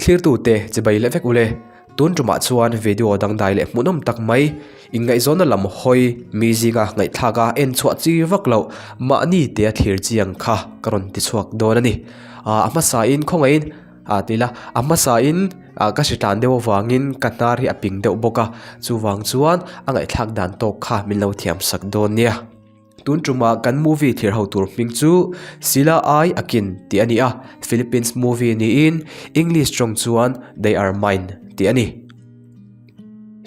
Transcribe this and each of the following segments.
Thlirtute chibai leh vek ule. Tun tumah chuan video dangdai leh hmuhnawm tak mai, inngaihzawnna lam hawi mi zinga ngaihthlak a en chhuah chi vak loh mahni tia thlir chiang kha ka rawn ti chhuak dawn a ni. A hmasain khawngaihin a ti ila, a hmasain ka hritlan deuh avangin ka hnar hi a ping deuh bawk a, chuvang chuan a ngaihthlak dan tawk kha min lo thiam sak dawn nia. Tun tumah kan movie thlir ho tur hming chu Sila Ai Akin tih a ni a, Philippines movie niin English tawng chuan They Are Mine tih a ni.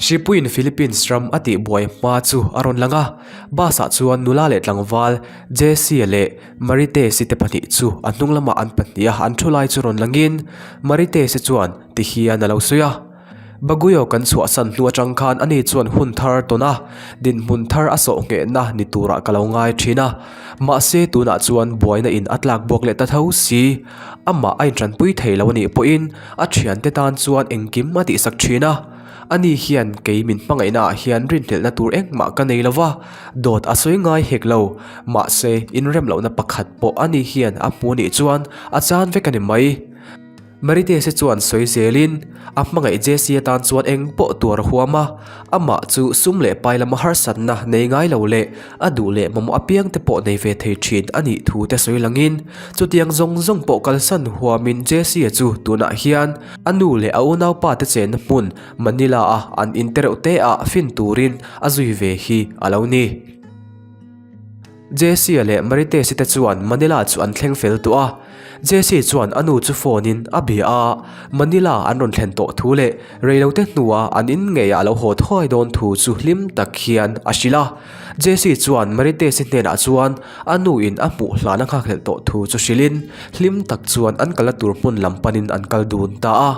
Hripuiin Philippines ram a tih buai hma chu a rawn lang a, bus ah chuan nula leh tlangval Jessie leh Maritesi te pahnih chu a hnung lamah an pahnih a, an thu lai chu rawn langin Maritesi chuan ti hian a lo sawi a. Baguio kan chhuahsan hnu atang khan ani chuan hun thar tawn a, dinhmun thar a sawh nghehna ni turah ka lo ngai thin a. Mahse tunah chuan buaina in a tlak buak leh ta tho si. Amah a intranpui thei lo anih pawhin a thiante tan chuan engkim a tihsak thin a. Ani hian kei min hmangaihna ah hian rinhlelhna tur engmah ka nei lova, dawt a sawi ngai hek lo. Mahse inremlohna pakhat pawh ani hian a hmu anih chuan a chan vek a ni mai. Maritese chuan sawi zelin, a hmangaih Jesse atan chuan eng pawh tuar a huam a, amah chu sum leh pai lama harsatna nei ngai lo leh a duh leh mamawh apiangte pawh nei ve thei thin a nih thu te sawi langin, chutiang zawng zawng pawh kalsan huamin Jesse-a chu tunah hian a nu leh a unaupa te chenna hmun Manila-a an in tereuh te ah fin turin a zui ve hi a lo ni. Jesse-a leh Maritesi te chuan Manila chu an thleng fel tawh a. Jesse chuan a nu chu phone in a bia a, Manila an rawn thlen tawh thu leh reilote hnua an in ngeiah a lo haw thuai dawn thu chu hlim tak hian a hrilh a. Jesse chuan Maritesi hnenah chuan a nu in a hmuh hlan a nghakhlelh tawh thu chu hrilhin hlim tak chuan an kalna tur hmun lam panin an kal dun ta a.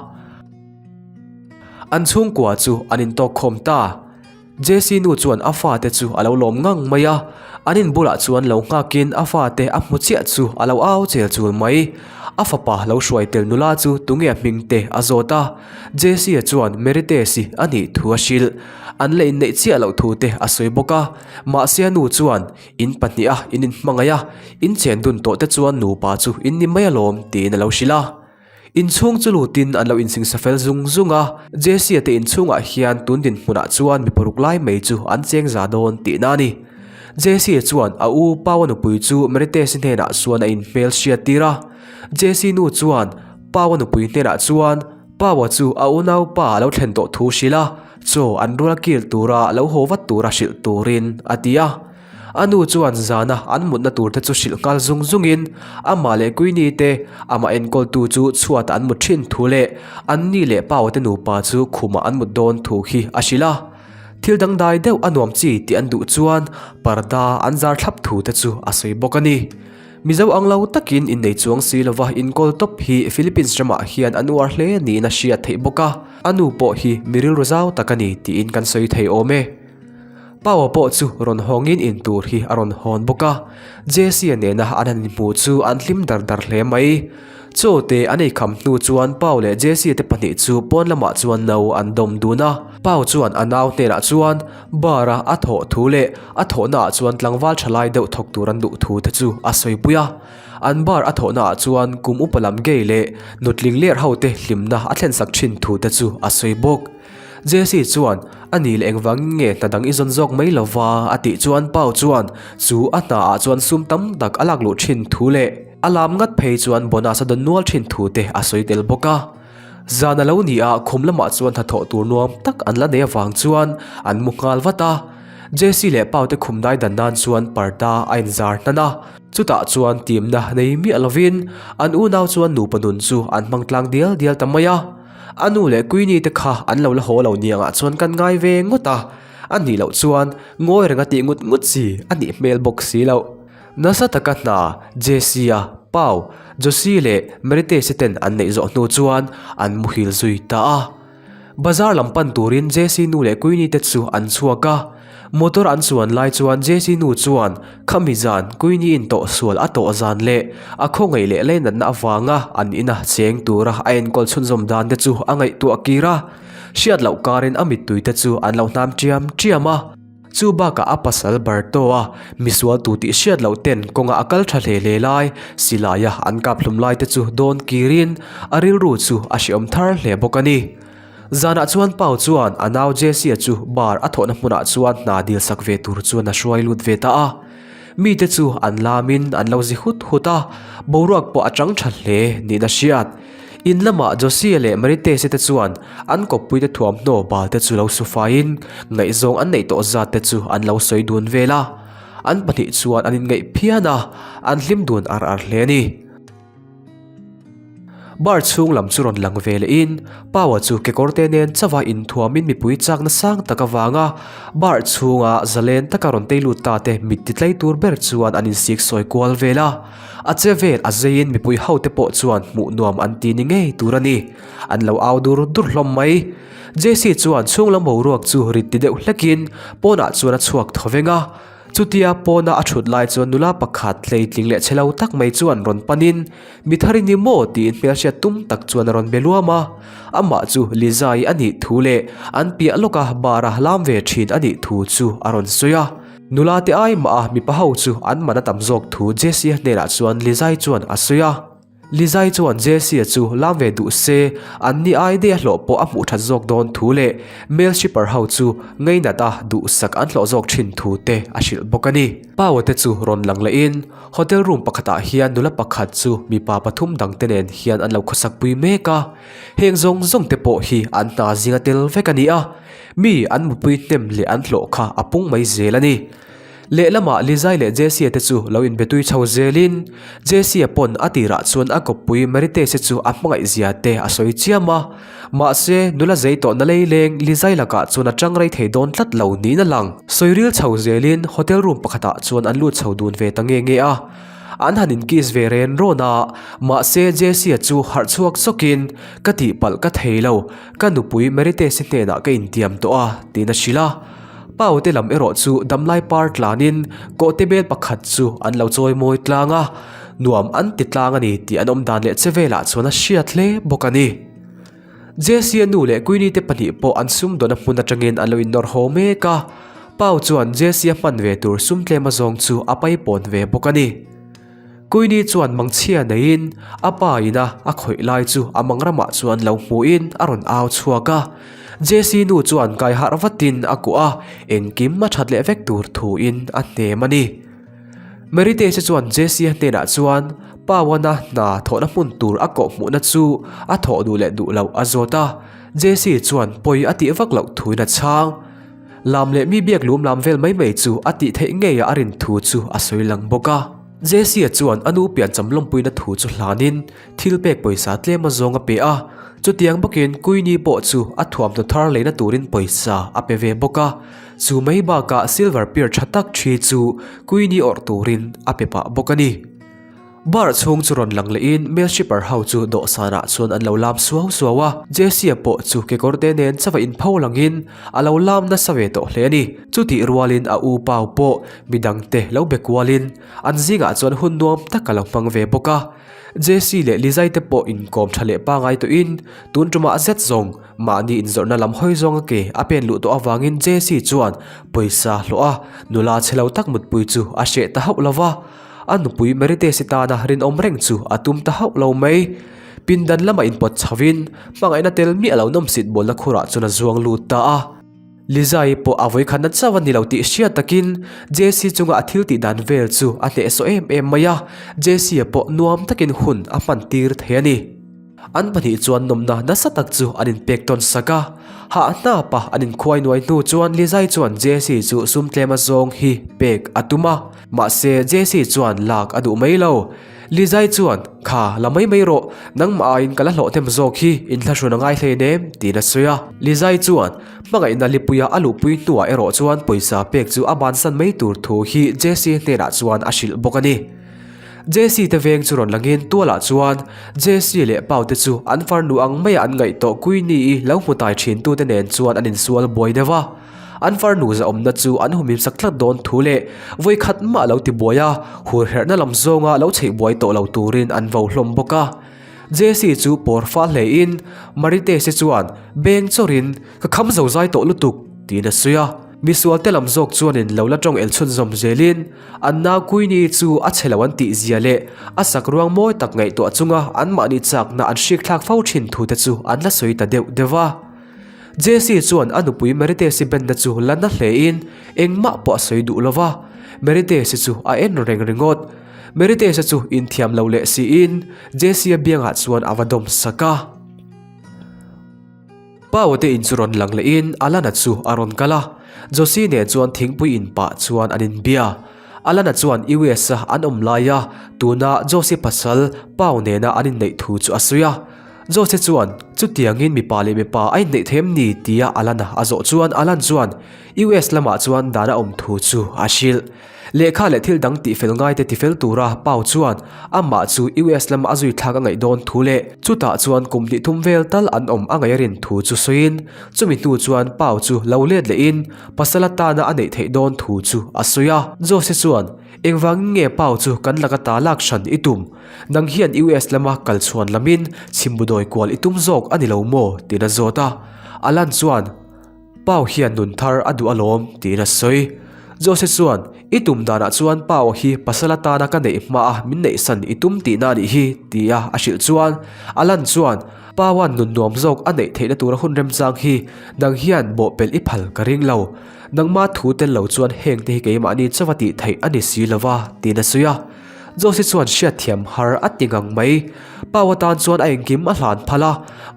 An chhungkua chu an intawk khawm ta. Jesse nu chuan a fate chu a lo lawm ngang mai a, an in bulah chuan lo nghakin a fate a hmu chiah chu a lo au chel chul mai. A fapa lo hruai tel nula chu tunge a hming te a zawt a, Jesse-a chuan Meritesi a nih thu a hrilh. An la inneih chiah loh thu te a sawi bawk a, mahse a nu chuan in pahniha in inhmangaih a, in chen dun tawh te chuan nupa chu in ni mai alawm tiin a lo hrilh a. Inchhung chu lutin an lo insingsa fel zung zung a, Jesse-a te inchhungah hian tun dinhmunah chuan mi paruk lai mai chu an cheng za dawn tihna a ni. Jesse-a chuan a u Pau-a nupui chu Meritesi hnenah chuan a inhmel hriat tir a. Jesse nu chuan Pau-a nupui hnenah chuan Pau-a chu a unaupa a lo thlen tawh thu hrilh a, chaw an rual kil tura lo haw vat tura hrilh turin a ti a. A nu chuan zana an mutna tur te chu hrilh nghal zung zungin amah leh Queenie te amah enkawltu chu chhuatah an mut thin thu leh an ni leh Pau te nupa chu khumah an mut dawn thu hi a hrilh a. Thil dangdai deuh a nuam chi tih an duh chuan parda an zar thlap thu te chu a sawi bawk a ni. Mizo ang lo takin innei chuang si lova inkawl tawp hi Philippines ramah hian an uar hle niin a hriat theih bawk a, a nu pawh hi mi rilru zau tak a ni tiin kan sawi thei awm e. Paua pawh chu rawn hawngin in tur hi a rawn hawn bawk a, Jesse-a nena an han inhmuh chu an hlim dar dar hle mai. Chaw te an eikham hnu chuan Pau leh Jesse-a te pahnih chu pawn lamah chuan no an dawm dun a. Pau chuan a nau hnenah chuan bar-a a thawh thu leh a thawhnaah chuan tlangval tha lai deuh thawk tur an duh thu te chu a sawipui a. An bar a thawhnaah chuan kum upa lam gay leh nutling ler ho te hlimna a thlensak thin thu te chu a sawi bawk. Jesse chuan, A nih leh engvangin nge hna dang i zawn zawk mai lo va? a tih chuan Pau chuan chu a hna ah chuan sum tam tak a lak luh thin thu leh a lam ngat phei chuan bonus a dawn nual thin thu te a sawi tel bawk a. Zan a lo ni a, khum lamah chuan hnathawh tur nuam tak an la nei avang chuan an mu nghal vat a. Jesse leh Pau te khum dai dan nan chuan parda a inzar hnan a. Chutah chuan timna nei miah lovin an unau chuan nupa nun chu an hmang tlang dial dial ta mai a. A nu leh Queenie te kha an lo la haw lo niangah chuan kan ngai ve ngawt a, a nih loh chuan ngawi reng a tih ngut ngut chi a nih hmel bawk si loh. Nasa taka hna Jesse-a, Pau, Josie leh Meritesi ten an neih zawh hnu chuan an muhil zui ta a. Bazar lam pan turin Jesse nu leh Queenie te chu an chhuak a. Motor an chuan lai chuan Jesse nu chuan khami zan Queenie in tawh sual a tawh zan leh a khawngaih leh leinatna avanga an ina cheng tura a enkawl chhunzawm dan te chu a ngaihtuah kir a, hriat loh karin a mittui te chu an lo hnam ṭiam ṭiam a. Chu bakah a pasal Barto-a misual tu tih hriat loh ten kawnga a kal tha hle hle lai, silaia an kap hlum lai te chu dawn kirin a rilru chu a hreawm thar hle bawk a ni. Zanah chuan Pau chuan a nau Jesse-a chu bar a thawhna hmunah chuan hna dil sak ve tur chuan a hruai lut ve ta a. Mite chu an lamin an lo zi hut hut a, boruak pawh a chang tha hle niin a hriat. In lamah Josie leh Maritese te chuan an kawppuite thuamhnaw bal te chu lo su faiin ngaihzawng an neih tawh zat te chu an lo sawi dun vel a. An pahnih chuan an inngaih phian a, an hlim dun ar ar hle a ni. Bar chhung lam chu rawn lang ve lehin Paua chu kekawrte nen chauha inthuamin mipui chakna sang tak avanga bar chhunga zalen taka rawn tei lut ta te mit ti tlai tur ber chuan an insik sawi kual vel a. A che vel a zeiin mipui hote pawh chuan hmuh nuam an ti ni ngei tur a ni. An lo au dur dur hlawm mai. Jesse chuan chhung lam boruak chu rit ti deuh hlekin pawnah chuan a chhuak thaw veng a. Chutia pawna a thut lai chuan nula pakhat hleitling leh chhe lo tak mai chuan rawn panin, Mi thar i ni maw? tiin hmelhriat tum tak chuan a rawn be luam a. Amah chu Lizai a nih thu leh an piah lawka bar a lam ve thin a nih thu chu a rawn sawi a. Nula te ai mah a mipa ho chu an man a tam zawk thu Jesse-a hnenah chuan Lizai chuan a sawi a. Lizai chuan Jesse-a chu lam ve duh se, an ni ai daih a hlawh pawh a hmuh that zawk dawn thu leh male shipper ho chu ngainat a duhsak an hlawh zawk thin thu te a hrilh bawk a ni. Paua te chu rawn lang lehin hotel room pakhatah hian nula pakhat chu mipa pathum dang te nen hian an lo khawsak pui mek a, heng zawng zawng te pawh hi an hna zinga tel vek a ni a, mi an mupui hnem leh an hlawh kha a pung mai zel a ni. Lehlamah Lizai leh Jessie te chu lo inbetui chho zelin, Jessie pawn a tirah chuan a kawppui Maritese chu a hmangaih zia te a sawi chiam a. Mahse, nula zei tawhna leileng Lizai lakah chuan a tang rei thei dawn tlat lo niin a lang. Sawi ril chho zelin hotel room pakhatah chuan an lut chho dun ve ta nge nge a. An han inkiss ve ren rawn a, mahse Jessie chu harh chhuak zawkin, Ka tihpalh ka thei lo, ka nupui Maritese hnenah ka intiam tawh a, tiin a hrilh a. Paute lam erawh chu damlai par tlanin kawhte bel pakhat chu an lo chawi mawi tlang a, nuam an ti tlang a ni tih an awm dan leh che velah chuan a hriat hle bawk a ni. Jesse-a nu leh Queenie te pahnih pawh an sumdawn a hmun atangin an lo innawr haw mek a, Pau chuan Jesse-a hman ve tur sum tlem azawng chu a paipawn ve bawk a ni. Queenie chuan mangchhia neiin a pa ina a khawih lai chu a mangramah chuan lo hmuhin a rawn au chhuak a. Jesse nu chuan kai harh vatin a kuah a, engkim a that leh vek tur thuin a hnem a ni. Maritese chuan Jesse hnenah chuan Pawana hna thawhna hmun tur a kawhhmuhna chu a thawh duh leh duh loh a zawt a, Jesse chuan pawi a tih vak loh thuin a chhang. Lam leh mi biak lum lam vel mai mai chu a tih theih ngeiah a rin thu chu a sawi lang bawk a. Jesse-a chuan a nu piancham lawmpuina thu chu hlanin thil pek pawisa tlem azawng a pe a, chutiang bawkin Queenie pawh chu a thuamhnaw thar leina turin pawisa a pe ve bawk a, chu mai bakah silver pear tha tak thi chu Queenie awrh turin a pe pah bawk a ni. Bar chhung chu rawn lang lehin male shipper ho chu dawhsanah chuan an lo lam suau suau a, Jesse-a pawh chu kekawrte nen chauha inpho langin a lo lam nasa ve tawh hle a ni. Chutih rualin a u Pau pawh midangte lo be kualin an zingah chuan hun nuam tak a lo hmang ve bawk a. Jesse leh Lizai te pawh inkawm tha leh pangai tawhin tun tumah zet zawng mahni inzawrhna lam hawi zawnga ke a pen luh tawh avangin Jesse chuan pawisa hlawh a nula chhe lo tak mutpui chu a hreh ta hauh lo va. A nupui Meritesi tana rinawm reng chu a tum ta hauh lo mai. Pindan lamah inpawt chhovin hmangaihna tel miah lo nawmsit bawlna khurah chuan a zuang lut ta a. Lizai pawh a vawikhatna chauh a ni lo tih hriat takin Jesse chunga a thil tih dan vel chu a hnehsawh em em mai a, Jesse-a pawh nuam takin hun a hman tir thei a ni. An pahnih chuan nawmna nasa tak chu an inpek tawn sak a, hah hnapa an inkhuai nuai hnu chuan Lizai chuan Jesse chu sum tlem azawng hi pek a tum a. Mahse, Jesse chuan lak a duh mai lo. Lizai chuan, Kha, la mai mai rawh, nangmah aiin ka la hlawh hnem zawk hi, inthlahrun a ngai hlein em? tiin a sawi a. Lizai chuan, Hmangaihna lipuia a luhpui hnuah erawh chuan pawisa pek chu a bansan mai tur thu hi Jesse hnenah chuan a hrilh bawk a ni. Jesse te veng chu rawn langin tualah chuan Jesse leh Pau te chu an farnu ang maia an ngaih tawh Queenie-i lo hmu tai thintute nen chuan an insual buai deuh a. An farnu zahawmna chu an humhim sak tlat dawn thu leh vawi khat mah lo ti buai a, hur herhna lam zawnga lo chheih buai tawh lo turin an vo hlawm bawk a. Jesse chu pawr fal hlein Maritese chuan beng chawrin, Ka kham zo zai tawh lutuk, tiin a sawi a. Misualte lam zawk chuanin lo la tawng el chhunzawm zelin an nau Queenie chu a chhe lo an tih zia leh a sak ruang mawi tak ngaihtuah chunga anmahni chakna an hrikthlak fo thin thu te chu an la sawi ta deuh deuh a. Jesse chuan a nupui Meritesi benna chu la na hlein engmah pawh a sawi duh lo va, Meritesi chu a en reng ringawt. Meritesa chu inthiam lo leh siin Jesse-a biangah chuan a va dawm sak a. Paua te in chu rawn lang lehin Alana chu a rawn kal a, Josie nen chuan thingpui in pah chuan an inbia. Alana chuan US-a an awm laia tuna Josie pasal Pau nena an inneih thu chu a sawi a. Josie chuan, Chutiangin mipa leh mipa a inneih theih em ni? tia Alana a zawh chuan Alan chuan US lamah chuan dan a awm thu chu a hrilh. Lehkha leh thil dang tihfel ngaite tifel tura Pau chuan amah chu US lama a zui thlak a ngaih dawn thu leh chutah chuan kum hnih thum vel tal an awm a ngaih a rin thu chu sawiin chumi hnu chuan Pau chu lo let lehin pasal atana a neih theih dawn thu chu a sawi a. Jose chuan, Engvangin nge Pau chu kan laka ta lak hran i tum? Nang hian US lama kal chhuan lamin chhimbudawi kual i tum zawk a ni lo maw? tiin a zawt a. Alan chuan, Pau hian nun thar a duh alawm, tiin a sawi. Jose chuan, I tum danah chuan Pau hi pasal atana ka neih hmaa min neihsan i tum tihna a nih hi, tia a hrilh chuan Alan chuan, Paua'n nun nuam zawk a neih theihna tura hun remchang hi nang hian bawhpelh i phal ka ring lo. Nangma thu tel lo chuan hengte hi keimahni chauha tih theih a ni si lo va, tiin a sawi a. Jose chuan hriatthiam har a ti ngang mai. Pau atan chuan a engkim a hlan phal a,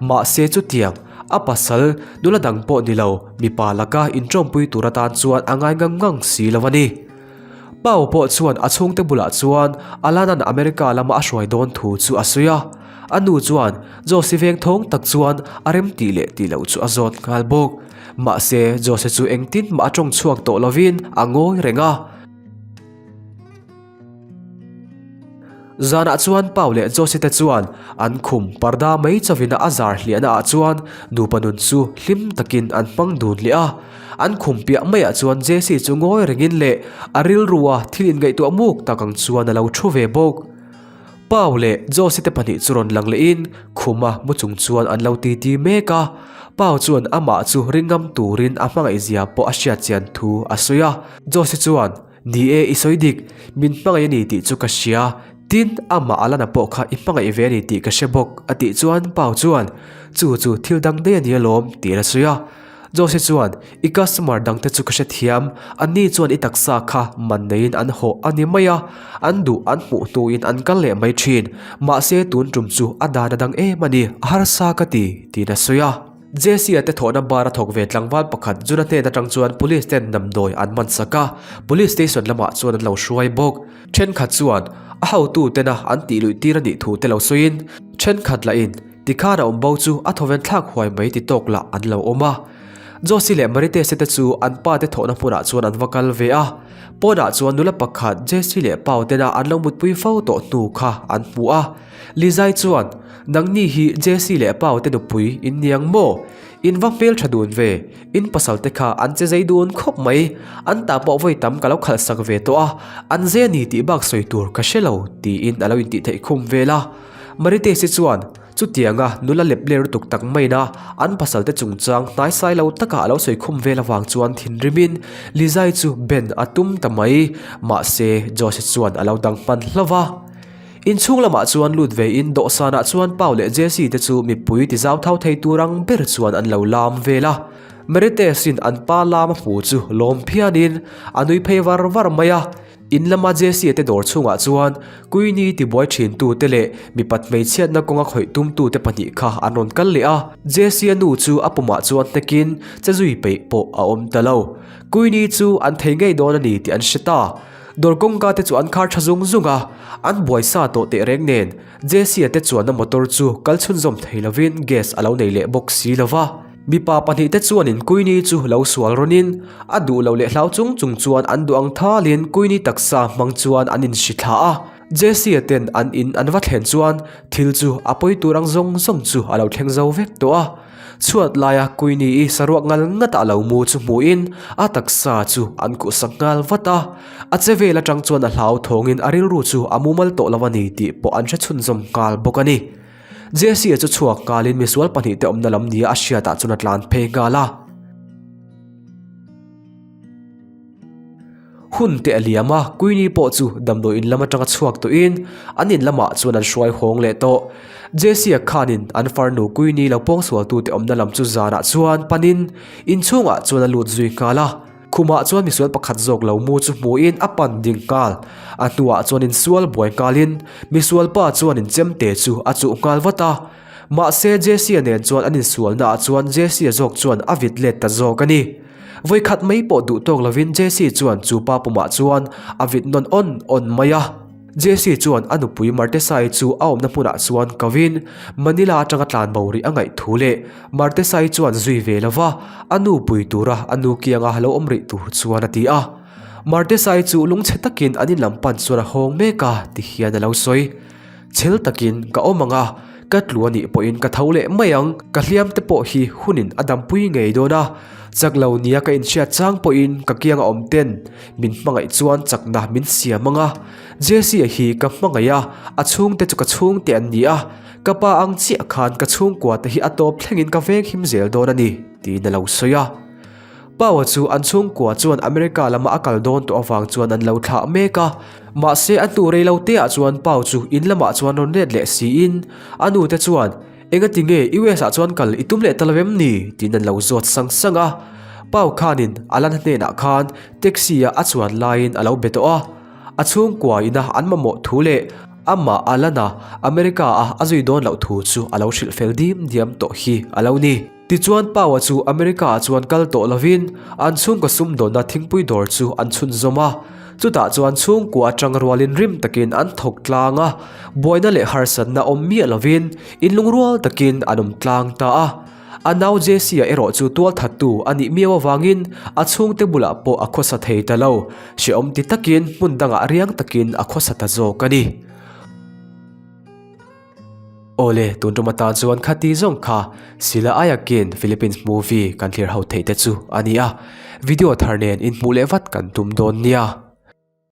mahse chutiang, A pasal, nula dang pawh ni lo, mipa laka inṭawmpui tur atan chuan a ngai ngang ngang si lo a ni. Pau pawh chuan a chhungte bulah chuan Alana'n America lama a hruai dawn thu chu a sawi a. A nu chuan Jose veng thawng tak chuan a rem tih leh tih loh chu a zawt nghal bawk. Mahse, Jose chu engtin mah a ṭawng chhuak tawh lovin a ngawi reng a. Zanah chuan Pau leh Jose te chuan an khum parda mai chawina a zar hliahna ah chuan nupa nun chu hlim takin an hmang dun leh a. An khum piah maiah chuan Jesse chu ngawi rengin leh a rilrua thil inngaihtuah muk tak ang chuan a lo thu ve bawk. Pau leh Jose te pahnih chu rawn lang lehin khuma mu chung chuan an lo titi mek a. Pau chuan amah chu ringngam turin a hmangaihzia pawh a hriatchian thu a sawi a. Jose chuan. Ni e, i sawi dik, min hmangaih a ni tih chu ka hria, tin, amah Alana pawh kha i hmangaih ve a ni tih ka hre bawk, a tih chuan Pau chuan, Chu chu thil dang daih a ni alawm, tiin a sawi a. Jose chuan, I customer dangte chu ka hrethiam, anni chuan i taksa kha man neiin an hawh a ni mai a, an duh an hmuh hnuin an kal leh mai thin, mahse tun tum chu a dan a dang em a ni, a harsa ka ti, tiin a sawi a. Jesse-a te thawhna bar a thawk ve tlangval pakhat Juna hnen atang chuan police ten damdawi an man sak a, police station lamah chuan an lo hruai bawk. Thenkhat chuan a hotu tena an tih luih tir a nih thu te lo sawiin, thenkhat lahin tikhan a awm bo chu a thawven thlak huai mai ti tawk lah an lo awm a. Josie leh Maritese te chu an pa te thawhna hmunah chuan an va kal ve a, pawnah chuan nula pakhat Jesse leh Pau tena an lo mutpui fo tawh hnu kha an hmu a. Lizai chuan, Nangni hi Jesse leh Pau te nupui in ni ang maw? In va hmel tha dun ve, in pasal te kha an che zei dun khawp mai, an tah pawh vawi tam ka lo khalh sak ve tawh a, an zei a ni tih bak sawi tur ka hre lo, tiin a lo intih theih khum vel a. Maritesi chuan, Chutianga nula lep ler lutuk tak maina an pasal te chungchang hnaisai lo taka a lo sawi khum vel avang chuan thinrimin Lizai chu ben a tum ta mai, mahse Jose chuan a lo dang hman hlauh va. Inchhung lamah chuan lut ve in dawhsanah chuan Pau leh Jesse te chu mipui ti zau thau thei tur ang ber chuan an lo lam vel a. Merites in an pa lam a hmu chu lawm phian in a nui phei var var mai a. In lama Jesse te dawr chhungah chuan Queenie tibuai thin tu te leh mipat hmeichhiatna kawnga khawih tum tu te pahnih kha an rawn kal leh a. Jesse a nu chu a pumah chuan hnek in che zui peih pawh a awm ta lo. Queenie chu an thei ngei dawn a ni tih an hre ta. Dawr kawngka te chu an khar tha zung zung a, an buai sa tawh teh reng nen Jesse-a te chuanna motor chu kal chhunzawm thei lovin gas a lo nei leh bawk si lo va. Mipa pahnihte chuanin Queenie chu lo sual rawnin a duh lo leh hlau chung chung chuan an duh ang thalin Queenie taksa hmang chuan an inhri thla a. Jesse-a ten an in an va thlen chuan thil chu a pawi tur ang zawng zawng chu a lo thleng zo vek tawh a. Chhuat laia Queenie-i saruak ngal ngata a lo mu chu hmuhin a taksa chu an kuhsak nghal vat a. A che vel atang chuan a hlauthawngin a rilru chu a mumal tawh lo a ni tih pawh an hre chhunzawm nghal bawk a ni. Jesse-a chu chhuak nghalin misual pahnihte awmna lam nia a hriatah chuan a tlan phei nghal a. Hun te a liam a, Queenie pawh chu damdawi in lam atanga chhuak tawhin an in lamah chuan an hruai hawng leh tawh. Jesse-a khanin an farnu Queenie lo pawngsualtute awmna lam chu zanah chuan panin inchhungah chuan a lut zui nghal a. Khumah chuan misual pakhat zawk lo mu chu hmuhin a pan ding nghal. A hnuah chuan insual buai nghalin misual pa chuan inchemte chu a chuh nghal vat a. Mahse Jesse-a nen chuan an insualnaah chuan Jesse-a zawk chuan a vit let ta zawk a ni. Vawikhat mai pawh duh tawk lovin Jesse chuan chu pa pumah chuan a vit nawn awn awn mai a. Jesse chuan a nupui Martesai chu a awmna hmunah chuan kovin Manila atanga tlan bo rih a ngaih thu leh Martesai chuan zui ve lova a nu pui tura a nu kianga lo awm rih tur chuan a ti a. Martesai chu lungchhe takin an in lam pan chuan a hawng mek a ti hian a lo sawi. Chhel takin ka awm ang a, ka tlu a nih pawhin ka tho leh mai ang. Ka hliam te pawh hi hunin a dampui ngei dawn a, chak lo nia ka inhriat chang pawhin ka kianga awm ten min hmangaih chuan chakna min siam ang a. Jesse-a hi ka hmangaih a, a chhungte chu ka chhungte an ni a, ka pa ang chiah khan ka chhungkua te hi a tawp thlengin ka veng him zel dawn a ni, tiin a lo sawi a. Paua chu an chhungkua chuan America lama a kal dawn tawh avang chuan an lo thlah mek a. Mahse a hnu rei lo teah chuan Pau chu in lamah chuan rawn let leh siin a nu te chuan, Engati nge US ah chuan kal i tum leh ta lo em ni? tiin an lo zawt sang sang a. Pau khanin Alana hnenah khan taxi a a chuan laiin a lo be tawh a. A chhungkua ina an mamawh thu leh amah Alana America a a zui dawn loh thu chu a lo hrilh fel dim diam tawh hi a lo ni. Tichuan Paua chu America-ah chuan kal tawh lovin an chhungkaw sumdawnna thingpui dawr chu an chhunzawm a. Chutah chuan chhungkua atang rualin rim takin an thawk tlang a, buaina leh harsatna awm miah lovin inlungrual takin an awm tlang ta a. A nau Jesse-a erawh chu tualthattu a nih miau avangin a chhungte bulah pawh a khawsa thei ta lo, hrehawm ti takin hmun dangah riang takin a khawsa ta zawk a ni. Awle, tun tum atan chuan khati zawng kha Sila Ayakin Philippines movie kan thlir ho theih te chu a ni a, video thar nen inhmuh leh vat kan tum dawn nia.